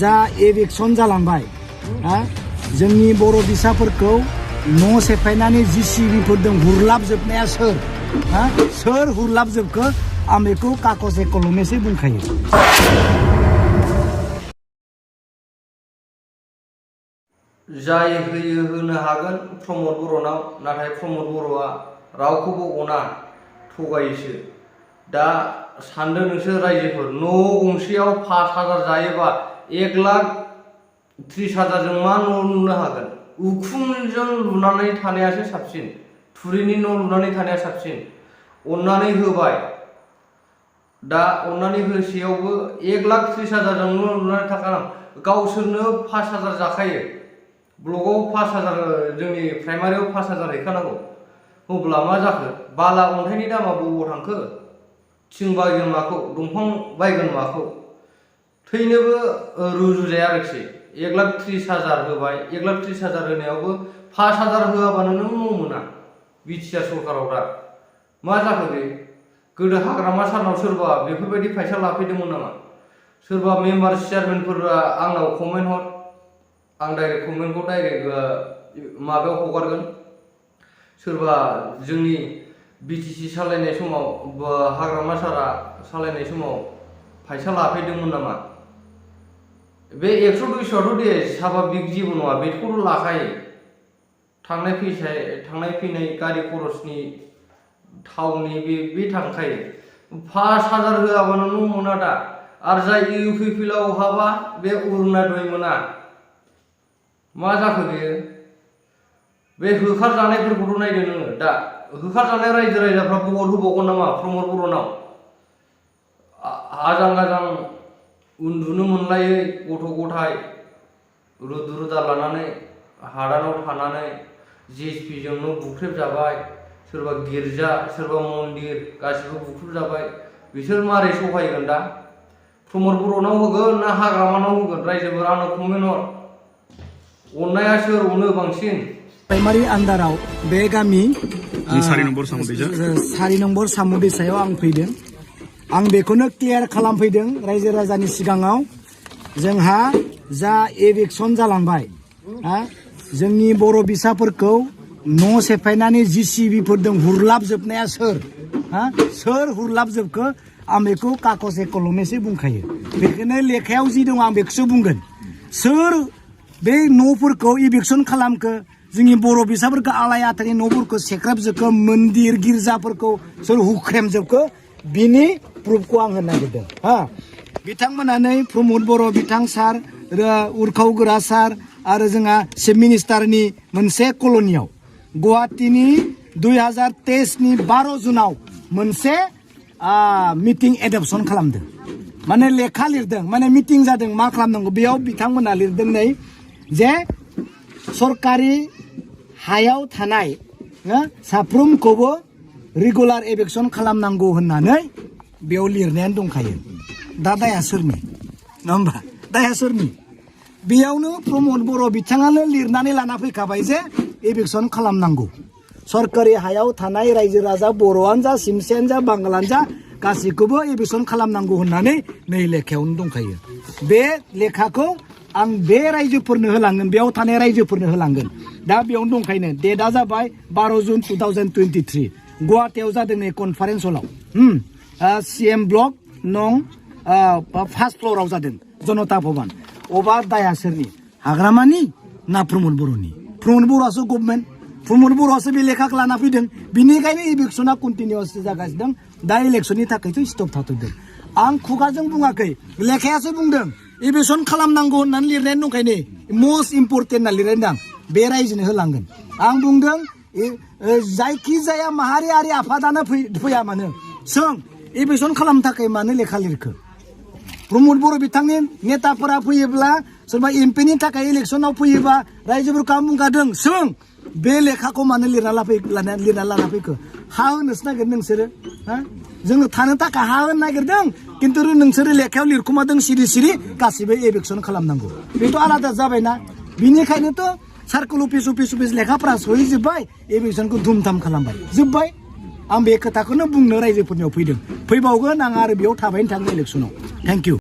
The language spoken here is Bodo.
जा एभिक्सन जालांबाय जोंनि बर' बिसाफोरखौ न' सेफायनानै जिसिबिफोरजों हुरलाबजोबनाया सोर हुरलाबजोबखो आं बेखौ कागजे कलमेसो बुंखायो। जाय होयो होनो हागोन प्रमद बर'नाव, नाथाय प्रमद बर'आ रावखौबो अना, थगायोसो। दा सानदो नोंसोर रायजोफोर, न' गंसेयाव 5,000 जायोबा 1,30,000 मा न' लुनो हागोन? उखुमजों लुनानै थानायासो साबसिन, थुरिनि न' लुनानै थानाया साबसिन। अननानै होबाय, दा अननानै होसेयावबो 1,30,000 न' लुनानै थाखानां, गावसोरनो 5,000 जाखायो। ब्लकआव 5,000, जोंनि प्राइमारियाव 5,000 हैखानांगौ। अब्ला मा जाखो? बाला अन्थाइनि दामा बबाव थांखो? थिं बायगोन माखौ, दंफां बायगोन माखौ? थैनोबो रुजुजाया आरोखि। 1,30,000 होबाय, 1,30,000 होनायावबो 5,000 होआबानो नों न' मोना। बिटिआर सरकाराव दा मा जाखो बे? गोदो हाग्रामा सारनाव सोरबा बेफोरबायदि फैसा लाफैदोंमोन नामा? सोरबा मेम्बार चेयारमेनफोरा आंनाव कमेन्ट हर, आं डाइरेक्ट कमेन्टखौ डाइरेक्ट माबायाव हगारगोन। सोरबा जोंनि बिटिसि सालायनाय समाव, हाग्रामा सारा सालायनाय समाव फैसा लाफैदोंमोन नामा? बे 100-200 दे साभाबिक जेबो नङा, बेखौथ' लाखायो। थांनाय फैनाय गारि खरसनि, थावनि बे थांखायो। 5,000 होआबानो न' मोना दा। आरो जाय इउपिपिएलआव हाबा बे अरुणोदय मोना। मा जाखो बेयो? बे होखारजानायफोरखौथ' नायदो नोङो। दा होखारजानाय रायजो राजाफ्रा भट होबावगोन नामा प्रमद बर'नाव? आजां गाजां उन्दुनो मोनलायै गथ' गथाय रुदु रुदा लानानै हादानाव थानानै जिएसपिजोंनो बुख्रेबजाबाय, सोरबा गिर्जा, सोरबा मन्दिर, गासिबो बुख्रेबजाबाय। बिसोर मारै सहायगोन दा? प्रमद बर'नाव होगोन ना हाग्रामानाव होगोन? रायजोफोर आंनो कमेन्ट हर। अननाया सोर अनो बांसिन? प्राइमारि आन्दाराव बे गामि 4 नम्बर सामुदैसायाव आं फैदों। आं बेखौनो क्लियार खालामफैदों रायजो राजानि सिगाङाव, जोंहा जा एभिक्सन जालांबाय, जोंनि बर' बिसाफोरखौ न' सेफायनानै जिसिबिफोरजों हुरलाबजोबनाया सोर हुरलाबजोबखो आं बेखौ कागजे कलमेसो बुंखायो। बेखौनो लेखायाव जि दं आं बेखौसो बुंगोन। सोर बे न'फोरखौ इभिक्सन खालामखो, जोंनि बर' बिसाफोरखौ आलाय आथानि न'फोरखौ सेख्राबजोबखो, मन्दिर गिर्जाफोरखौ सोर हुख्रेमजोबखो, बिनि प्रुफखौ आं होनो नागिरदों। बिथांमोना नै प्रमद बर' बिथां सार, उरखाव गोरा सार आरो जोंहा चिफ मिनिस्टारनि मोनसे कल'नियाव गुवाहाटीनि 2023 12 जुनाव मोनसे मिटिं एडप्सन खालामदों। माने लेखा लिरदों, माने मिटिं जादों, मा खालामनांगौ बेयाव बिथांमोना लिरदों नै जे सरकारि हायाव थानाय साफ्रोमखौबो रेगुलार एभिक्सन खालामनांगौ होननानै बेयाव लिरनायानो दंखायो। दा दाया सोरनि? नङा होमबा? दाया सोरनि? बेयावनो प्रमद बर' बिथाङानो लिरनानै लाना फैखाबाय जे एभिक्सन खालामनांगौ। सरकारि हायाव थानाय रायजो राजा बर'आनो जा, सिमसेयानो जा, बांगालानो जा, गासैखौबो एभिक्सन खालामनांगौ होननानै नै लेखायावनो दंखायो। बे लेखाखौ आं बे रायजोफोरनो होलांगोन, बेयाव थानाय रायजोफोरनो होलांगोन। दा बेयावनो दंखायनो डेटआ जाबाय 12 जुन 2023 गुवाहाटीयाव जादों नै कनफारेन्स हलाव। CM ब्लक नं 1 फ्ल'राव जादों, जनता भवन। अबा दाया सोरनि? हाग्रामानि ना प्रमद बर'नि? प्रमद बर'आसो गभर्नमेन्ट, प्रमद बर'आसो बे लेखाखौ लाना फैदों। बिनिखायनो इभिक्सना कन्टिनिउस जागासिनो दं। दा इलेक्सननि थाखायसो स्टप थाथ'दों। आं खुगाजों बुङाखै, लेखायासो बुंदों एभिक्सन खालामनांगौ होननानै लिरनाय दंखायनो मस्ट इम्परटेन्ट होनना लिरनाय दं। बे रायजोनो होलांगोन। आं बुंदों जायखिजाया माहारियारि आफादानो फैया मानो, सों एभिक्सन खालामनो थाखाय मानो लेखा लिरखो? प्रमद बर' बिथांनि नेताफोरा फैयोब्ला, सोरबा एमपिनि थाखाय इलेक्सनाव फैयोबा रायजोफोरखौ आं बुंखादों, सों बे लेखाखौ मानो लिरना लाना फैखो? हा होनोसो नागिरदों नोंसोरो? जोङो थानो थाखाय हा होनो नागिरदों, खिन्थु नोंसोरो लेखायाव लिरखुमादों सिरि सिरि गासिबो एभिक्सन खालामनांगौ। बेथ' आलादा जाबायना। बिनिखायनोथ' सार्कोल अफिस लेखाफ्रा सहैजोब्बाय, एभिक्सनखौ धुमधाम खालामबाय, जोब्बाय। आं बे खोथाखौनो बुंनो रायजोफोरनियाव फैदों। फैबावगोन आं आरो बेयाव थाबायनो थाङो इलेक्सनाव। Thank you.